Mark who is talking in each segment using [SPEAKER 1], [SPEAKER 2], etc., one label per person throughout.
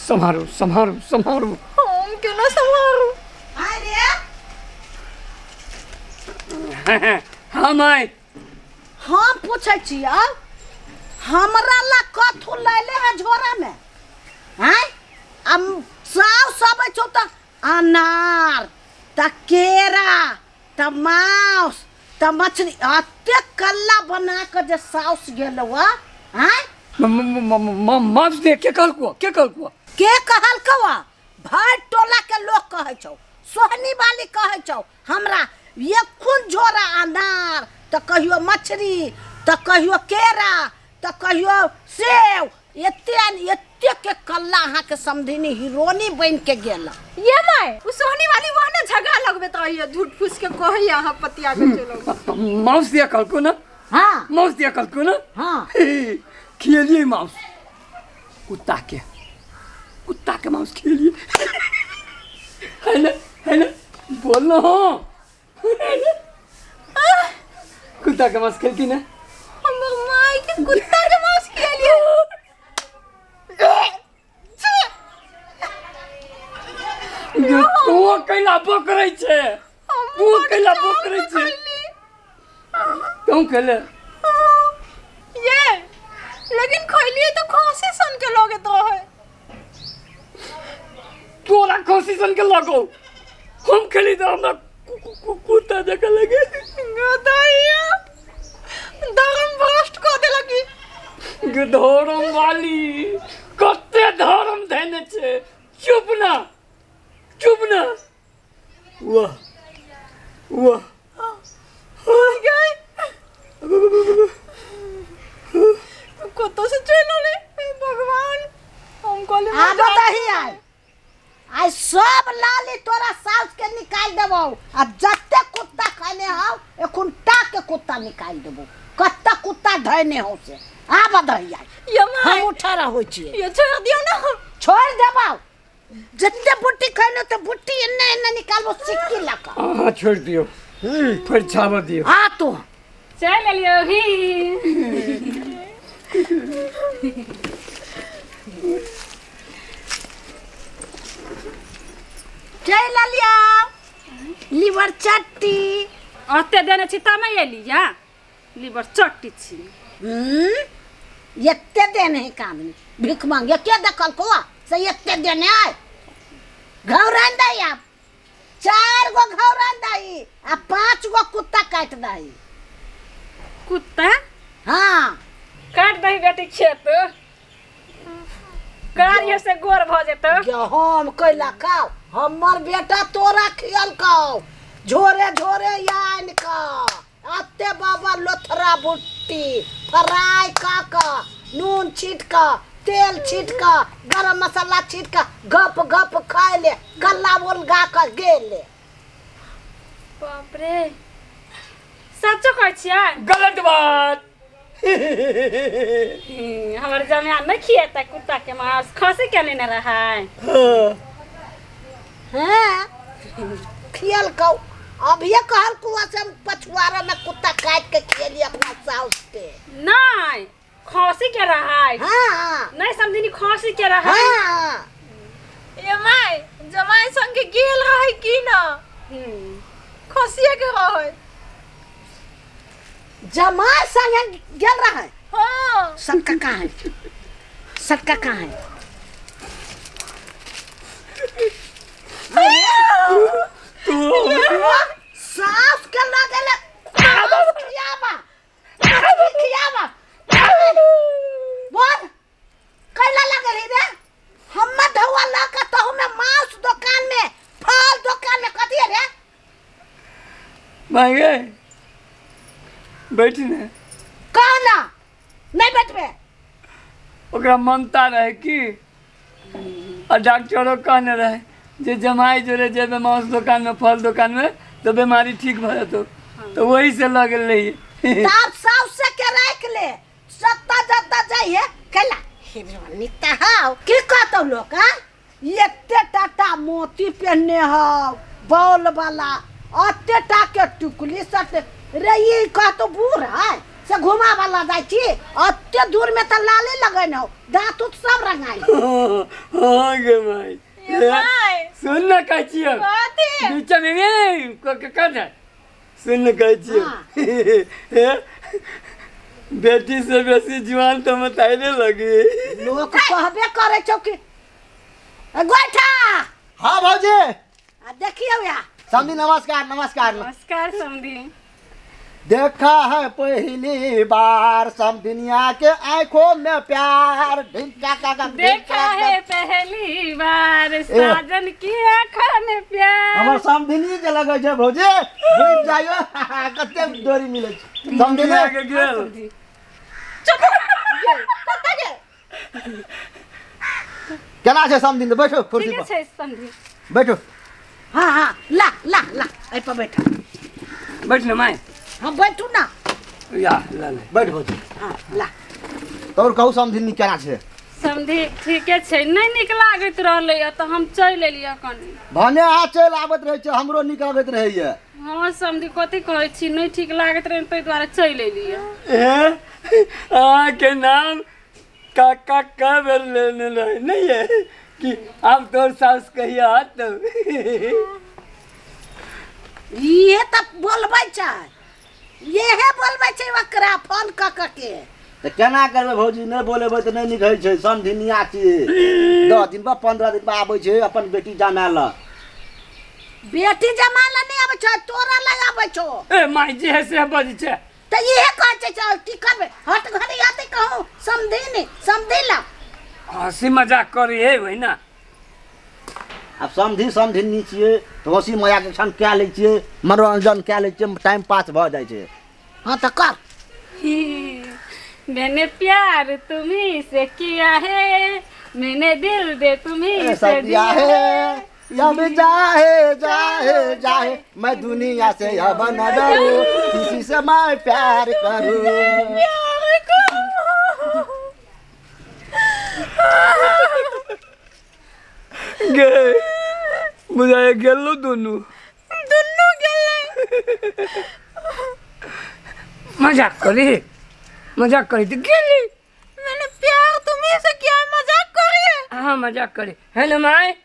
[SPEAKER 1] सम्हारू सम्हारू सम्हारू।
[SPEAKER 2] हम केना सम्हारू?
[SPEAKER 3] अरे
[SPEAKER 1] हाँ माय।
[SPEAKER 3] हम पूछै छियौ, हमरा ला कथू लैले है झोरा में? आँय, आ साउस अबै छौ तऽ अनार तऽ केरा तऽ मांस तऽ मछली एते कल्ला बना कऽ जे साउस गेलौ आँय।
[SPEAKER 1] मांस दे के कहलको? के कहलको?
[SPEAKER 3] के कहलकौ? भरि टोला के लोग कहै छौ, सोहनी वाली कहै छौ हमरा एखुन झोरा अनार तऽ कहियो मछली तऽ कहियो केरा तऽ कहियो सेब, एते एते के कल्ला अहाँके समधिनी हिरोनी बनि के गेल।
[SPEAKER 2] ये my, उ सोहनी वाली वह ने झगड़ा लगबैत रहैया, झूठ फूस के कहैया अहाँ पतिया के चलो।
[SPEAKER 1] मांस दिया कहलको ना?
[SPEAKER 3] हाँ।
[SPEAKER 1] मांस दिया कहलको ना?
[SPEAKER 3] हाँ।
[SPEAKER 1] खियलिए मांस कुत्ता के, कुत्ता के मांस खियलिए है ना? है ना? बोल ना। हाँ, है ना? कुत्ता के मांस खेलती ना?
[SPEAKER 2] हमर माय के कुत्ता के मांस खियलिए।
[SPEAKER 1] गे तू कैला बकरै छे? तू कैला बकरै छे? तू खेले
[SPEAKER 2] ये, लेकिन खैलिए तो खांसी सन के लगत रहे।
[SPEAKER 1] तोरा खांसी सन के लगो, हम खेली तो हमरा कुत्ता जका लगे।
[SPEAKER 2] गदैया धर्म भ्रष्ट कर देलक।
[SPEAKER 1] गे धर्म वाली कते धर्म धेने छे। चुप ना, चुप ना। वाह वाह
[SPEAKER 2] गए कतो से चल आले भगवान। हम कहले
[SPEAKER 3] आब दही आय आइ सब लाली तोरा साउस के निकाल देबौ, आ जते कुत्ता खैने हौ एखुन टा के कुत्ता निकाल देबौ। कत्ता कुत्ता धैने हौ से आब दही आइ।
[SPEAKER 2] ये my,
[SPEAKER 3] हम उठा रहै छियै।
[SPEAKER 2] ये छोड़ दियौ ना।
[SPEAKER 3] छोड़ देबौ, जते बुट्टी खैने ते बुट्टी एन्ने एन्ने निकालबो सिक्की लऽ कऽ।
[SPEAKER 1] अहाँ छोड़ दियौ, फेर छाबऽ दियौ।
[SPEAKER 3] हाँ तू
[SPEAKER 4] चल एलियौ ही।
[SPEAKER 3] चलि एलियौ लीवर चट्टी।
[SPEAKER 4] ओते देने छी तब नहि एली या लीवर चट्टी छी।
[SPEAKER 3] एते देने है कामनी भीख मांगे के देखल को से एते देने आय। घौरान दही आप 4 गो घौरान दही आ 5 गो कुत्ता काट दही।
[SPEAKER 4] कुत्ता?
[SPEAKER 3] हाँ।
[SPEAKER 4] काट दही बेटी खेत कार्य से गोर भ जेतौ।
[SPEAKER 3] गे हम कैला खाओ, हमर बेटा तोरा खियलकौ झोरे झोरे आनि कऽ अते बाबा लोथरा बुट्टी फ्राई कऽ कऽ नून छीट कऽ तेल छीट कऽ गरम मसाला छीट कऽ गप गप खाय ले गल्ला बोल गा कऽ गेले।
[SPEAKER 4] बाप रे, सचो कहै छियै?
[SPEAKER 1] गलत बात।
[SPEAKER 4] हमर जमाया नहीं खिएता कुत्ता के मांस, खसी के लेने रहा है।
[SPEAKER 3] हाँ, खियलकौ अभिये कहल कुआ से हम पछुआरा में कुत्ता काट के खियली अपना साउस के।
[SPEAKER 4] नहीं खसी के रहा है।
[SPEAKER 3] हाँ।
[SPEAKER 4] नहीं समझिनी खसी के रहा है।
[SPEAKER 3] हाँ।
[SPEAKER 2] ये my जमाई संगे गेल रहे की ना? खसिए के रहे।
[SPEAKER 3] जमाई संगे गेल रहे?
[SPEAKER 2] हाँ।
[SPEAKER 3] सटका कहाँ है? सटका कहाँ है?
[SPEAKER 1] तू
[SPEAKER 3] सास के लगल सास खियाबा, मछली खियाबा। बोल कैला लगल है रे? हमर ढौआ लऽ कऽ तहु में मांस दुकान में फल दुकान में कथी है रे?
[SPEAKER 1] माय गे बैठी ने।
[SPEAKER 3] कह ना नहीं बैठबे।
[SPEAKER 1] ओकरा मनता रहे की आ डॉक्टरो कहने रहे जे जमाई जोरे जेबे मांस दुकान में फल दुकान में तो बीमारी ठीक भ जेतौ, तो वही से लग गेल रहिए।
[SPEAKER 3] तब साउस से के राख ले सत्ता जत्ता जाइए कैला हिरोनी त हाउ की कहतौ लोक? हाँ एते टाटा मोती पहनने हौ बॉल वाला अते टा के टुकली सट रे, ई कहतौ बूढ़ है से घुमाबऽ लऽ जाइ छी ओते दूर में तऽ लाले लगन हो दाँत उत सब रंगाइल।
[SPEAKER 1] हाँ गे माई।
[SPEAKER 2] ये माय।
[SPEAKER 1] सुन ना कहै छियौ।
[SPEAKER 2] कथी?
[SPEAKER 1] बीच में में कर दे। सुन ना कहै छियौ। हे, बेटी से बेसी जुआन तो मताइले लगी।
[SPEAKER 3] लोक कहबे करै छौ कि ए, गोइठा।
[SPEAKER 5] हाँ भौजी।
[SPEAKER 3] आ देखियौ या।
[SPEAKER 5] समधी नमस्कार। नमस्कार।
[SPEAKER 4] नमस्कार समधी।
[SPEAKER 5] देखा है पहली बार समधिनिया के आंखों में प्यार। ढिंका का का
[SPEAKER 4] देखा है पहली बार साजन की आंखों में प्यार।
[SPEAKER 5] हमर समधिनी के लगे छै भौजी, बुझि जाइयो कते डोरी मिलै छै। समधिनी
[SPEAKER 1] आगे गेल।
[SPEAKER 2] कतऽ गेल?
[SPEAKER 5] केना छै समधिनी? बैठो कुर्सी
[SPEAKER 4] ठीके
[SPEAKER 5] पर।
[SPEAKER 4] छै समधी।
[SPEAKER 5] बैठो।
[SPEAKER 3] हाँ हाँ ला ला ला एहि पर बैठ।
[SPEAKER 1] बैठ ना माय।
[SPEAKER 3] हाँ बैठू ना।
[SPEAKER 1] या ला ले।
[SPEAKER 5] बैठ भौजी।
[SPEAKER 3] हाँ ला।
[SPEAKER 5] तोर कहू समधिनी केना छै?
[SPEAKER 4] समधी ठीके छै, नहि नीक लागैत रहलै तऽ हम चलि एलियै कनि।
[SPEAKER 5] भने अहाँ चलि आबैत रहै छै, हमरो नीक लगैत रहैया।
[SPEAKER 4] हँ समधी कथी कहै छी, नहि ठीक लागैत रहै ताहि दुआरे चलि एलियै।
[SPEAKER 1] ए अहाँ के नाम काका कै बेर लेने रहे नहीं है कि आब तोर सास कहिया आत?
[SPEAKER 3] इहे तऽ बोलबै छै, इहे बोलबै छै ओकरा फोन कऽ कऽ के।
[SPEAKER 5] तऽ केना करबै भौजी, नहि बोलेबै तऽ नहि नीक होइ छै। समधिनिया छियै, 10 दिन पर 15 दिन पर आबै छै अपन बेटी जमाए लए।
[SPEAKER 3] बेटी जमाए लए नहि आबै छै, तोरा लए आबै छौ।
[SPEAKER 1] ए माय जे है से बजै छै।
[SPEAKER 3] तऽ इहे कहै छै चल, की करबै, हट घड़ी आते कहूँ समधिनी समधी ला।
[SPEAKER 1] हंसी मजाक करी है वही ना।
[SPEAKER 5] आब समधी समधिनी छियै तऽ हँसी मजाक क्षण कए लै छियै, मनोरंजन कए लै छियै, टाइम पास भऽ जाइ छै।
[SPEAKER 3] हाँ तऽ कर।
[SPEAKER 4] मैंने प्यार तुम्ही से किया है, मैंने दिल दे तुम्ही
[SPEAKER 5] ऐसा
[SPEAKER 4] से
[SPEAKER 5] दिया
[SPEAKER 4] दिया
[SPEAKER 5] है,
[SPEAKER 4] है।
[SPEAKER 5] अब जाहे जाहे जाहे मैं दुनिया से अब न डरूं, किसी से मैं प्यार करूं।
[SPEAKER 2] प्यार करू।
[SPEAKER 1] गे बुझाए गेलो दुनू।
[SPEAKER 2] दुनू गेलै।
[SPEAKER 1] मजाक करी, मजाक करी तो गेली।
[SPEAKER 2] मैंने प्यार तुम्ही से किया, मजाक करिए।
[SPEAKER 1] हाँ मजाक करी है ना माय।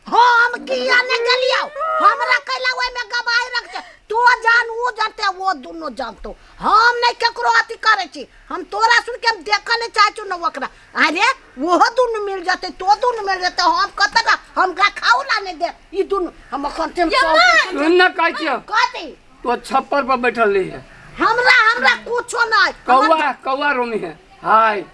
[SPEAKER 3] हम किया ने गेलियौ, हमरा कैला ओहिमे गवाही रखते, तो जान वो जानते वो दुनू जानतो, हम नहीं केकरो अथी करै छी। हम तोरा सुन के हम देखऽ नहीं चाहै छी न ओकरा। अरे ओहो दुनू मिल जेतै, तो दुनू मिल जेतै, हम कतऽ ना हमरा खाओ ला नहीं दे ई दुनू। हम अखन टेम
[SPEAKER 1] सुन ना कहै छियौ।
[SPEAKER 3] कथी?
[SPEAKER 1] तो छप्पर पर बैठल रही है।
[SPEAKER 3] हमरा हमरा कुछो नहीं।
[SPEAKER 1] कौआ कौआ रोमी है। हाय।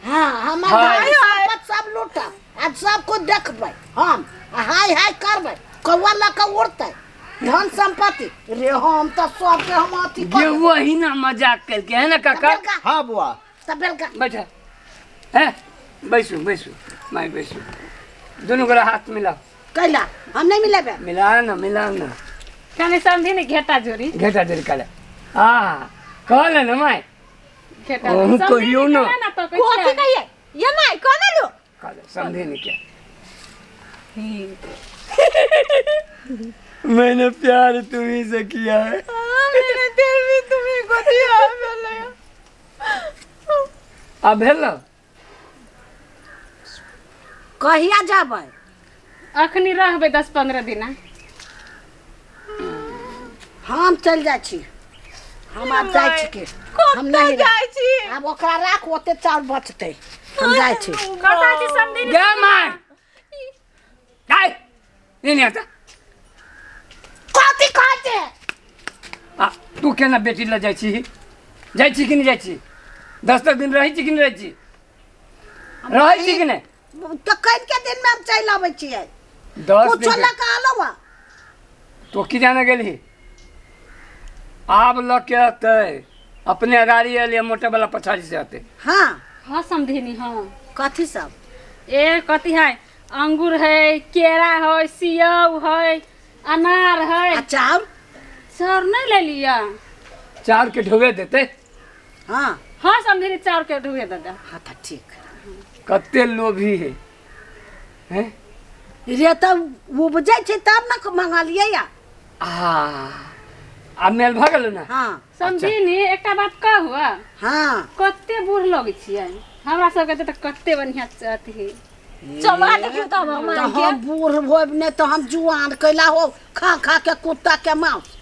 [SPEAKER 3] हाँ हमर
[SPEAKER 1] हाय।
[SPEAKER 3] धन संपत्ति सब लूटब आज सब कुछ देखबै हम, आ हाय हाय करबै, कौआ लऽ कऽ उड़तै धन संपत्ति रे। हम तऽ सबके हम अथी
[SPEAKER 1] गे
[SPEAKER 3] कऽ देबै।
[SPEAKER 1] वही ना मजाक करके है ना काका।
[SPEAKER 3] तबेलका।
[SPEAKER 5] हाँ बुआ।
[SPEAKER 3] तबेलका।
[SPEAKER 1] बैठा है, बैसू बैसू माय बैसू, दुनू गोरा हाथ मिलाओ।
[SPEAKER 3] कैला हम नहीं मिलेबै।
[SPEAKER 1] मिला ना मिला ना।
[SPEAKER 4] कनि समधी ने घेटा जोड़ी।
[SPEAKER 1] घेटा जोड़ी काले। हाँ कहले ना माय।
[SPEAKER 4] घेटा
[SPEAKER 1] अहूँ
[SPEAKER 4] जोड़ी। समधी
[SPEAKER 1] कहियौ
[SPEAKER 4] ने
[SPEAKER 1] ना।
[SPEAKER 4] कहले ना तो कहै
[SPEAKER 2] कथी
[SPEAKER 4] छै।
[SPEAKER 2] कहिए ये my कोना लो?
[SPEAKER 1] कहले समझे नहीं क्या। मैंने प्यार तुम्ही से किया है।
[SPEAKER 2] हाँ, मैंने दिल भी तुम्ही को दिया है पहले।
[SPEAKER 1] अब भेल ना?
[SPEAKER 3] कहिया जाबै?
[SPEAKER 4] अखनी रहबै 10-15 दिना।
[SPEAKER 3] हम चलि जाइ छी, हम आब जाइ छी के हम
[SPEAKER 2] कतऽ
[SPEAKER 3] नहीं
[SPEAKER 2] जाइ छी?
[SPEAKER 3] आब ओकरा राख, ओते चाउर बचतै, हम जाइ छी।
[SPEAKER 4] कतऽ छी समधी?
[SPEAKER 1] गे my गाय नहीं नहीं आता।
[SPEAKER 3] कथी कहै छै?
[SPEAKER 1] आ तू केना बेटी लऽ जाइ छी? जाइ छी कि नहि जाइ छी? 10 दिन रहै छी कि नहि रहै छी? रहै छी कि नहि?
[SPEAKER 3] तऽ कनिके दिनमे हम चलि अबै छियै।
[SPEAKER 1] 10
[SPEAKER 3] कुछो
[SPEAKER 1] दिन
[SPEAKER 3] लऽ कऽ अलौ हँ।
[SPEAKER 1] तो की जाने गेलही? आब लऽ के अतै अपने गाड़ी एलियै मोटर वाला पछाड़ी से अतै।
[SPEAKER 3] हाँ।
[SPEAKER 4] हाँ समधिनी। हाँ
[SPEAKER 3] कथी सब?
[SPEAKER 4] ए कथी है, अंगूर है, केरा है, सेब है, अनार है।
[SPEAKER 3] आ चाउर?
[SPEAKER 4] चाउर नहीं ले लिया।
[SPEAKER 1] चाउर के ढोवे देतै।
[SPEAKER 3] हाँ।
[SPEAKER 4] हाँ समधिनी चाउर के ढोवे दे दे।
[SPEAKER 3] हाँ तऽ ठीक।
[SPEAKER 1] कते लोभी है हैं?
[SPEAKER 3] रे तब उपजै छै तब ने मंगलियै या।
[SPEAKER 1] आ आब मेल भऽ गेलो ने।
[SPEAKER 3] हाँ।
[SPEAKER 4] समझी एकटा बात कहू?
[SPEAKER 3] हाँ।
[SPEAKER 4] कते बूढ़ लगै छियै हमरा सबके, तऽ कते बढ़िया अथी
[SPEAKER 2] चमड़ा देखियौ तऽ हमर
[SPEAKER 3] तऽ
[SPEAKER 2] माय के।
[SPEAKER 3] हम बूढ़ होब नहि तऽ हम जुआन कैला हो खा खा के कुत्ता के मांस।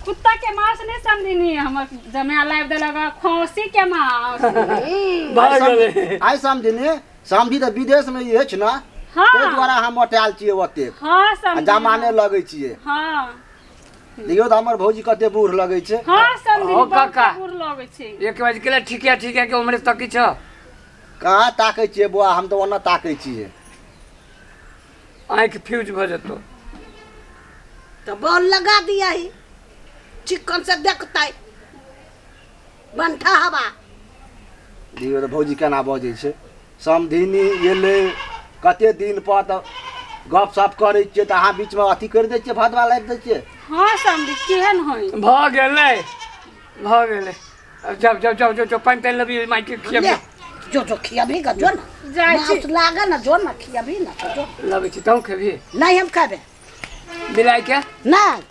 [SPEAKER 4] कुत्ता के मांस नहीं समझिनी, हमर जमाय लाबि देलक खौसी के मांस।
[SPEAKER 1] भऽ गेलै।
[SPEAKER 5] आइ समझिनी, समझी तऽ विदेशमे ई अछि ने।
[SPEAKER 4] हाँ।
[SPEAKER 5] ताहि दुआरे हम मोटायल छियै ओतेक।
[SPEAKER 4] हाँ।
[SPEAKER 5] आ
[SPEAKER 4] समझी
[SPEAKER 5] जमाने लगै छियै।
[SPEAKER 4] हाँ।
[SPEAKER 5] देखियौ तऽ हमर भौजी कते बूढ़ लगै छै।
[SPEAKER 4] हाँ समझी।
[SPEAKER 1] हो काका।
[SPEAKER 4] बूढ़ लगै छै।
[SPEAKER 1] एक बज गेलै, ठीके ठीके के उम्र तक छ।
[SPEAKER 5] कहाँ ताकै छियै बौआ, हम तऽ ओना ताकै छियै।
[SPEAKER 1] आँखि फ्यूज भऽ जेतौ।
[SPEAKER 3] तऽ बॉल लगा दिया ही चिकन से देखतै बंठा हवा।
[SPEAKER 5] देखियौ तऽ भौजी केना बजै छै। समधिनी एलै कते दिन पर तऽ गप सप करै छियै तऽ अहाँ बीचमे अथी करि दै छियै, भदवा लाबि दै छियै।
[SPEAKER 4] हाँ समझी, केहन होई?
[SPEAKER 1] भऽ गेलै, भऽ गेलै। आब जाउ जाउ जाउ जाउ जाउ, पानि तानि लबियै, माइके
[SPEAKER 3] ले
[SPEAKER 1] खियाबियै।
[SPEAKER 3] जो जो खियाबी ग, जो ना।
[SPEAKER 4] जाइ छी।
[SPEAKER 3] मांस लागे ना, जो ना खियाबी ना तो जो।
[SPEAKER 1] लबै छी, तहूँ खेबही?
[SPEAKER 3] नहीं, हम खेबे।
[SPEAKER 1] बिलाइके।
[SPEAKER 3] नहीं।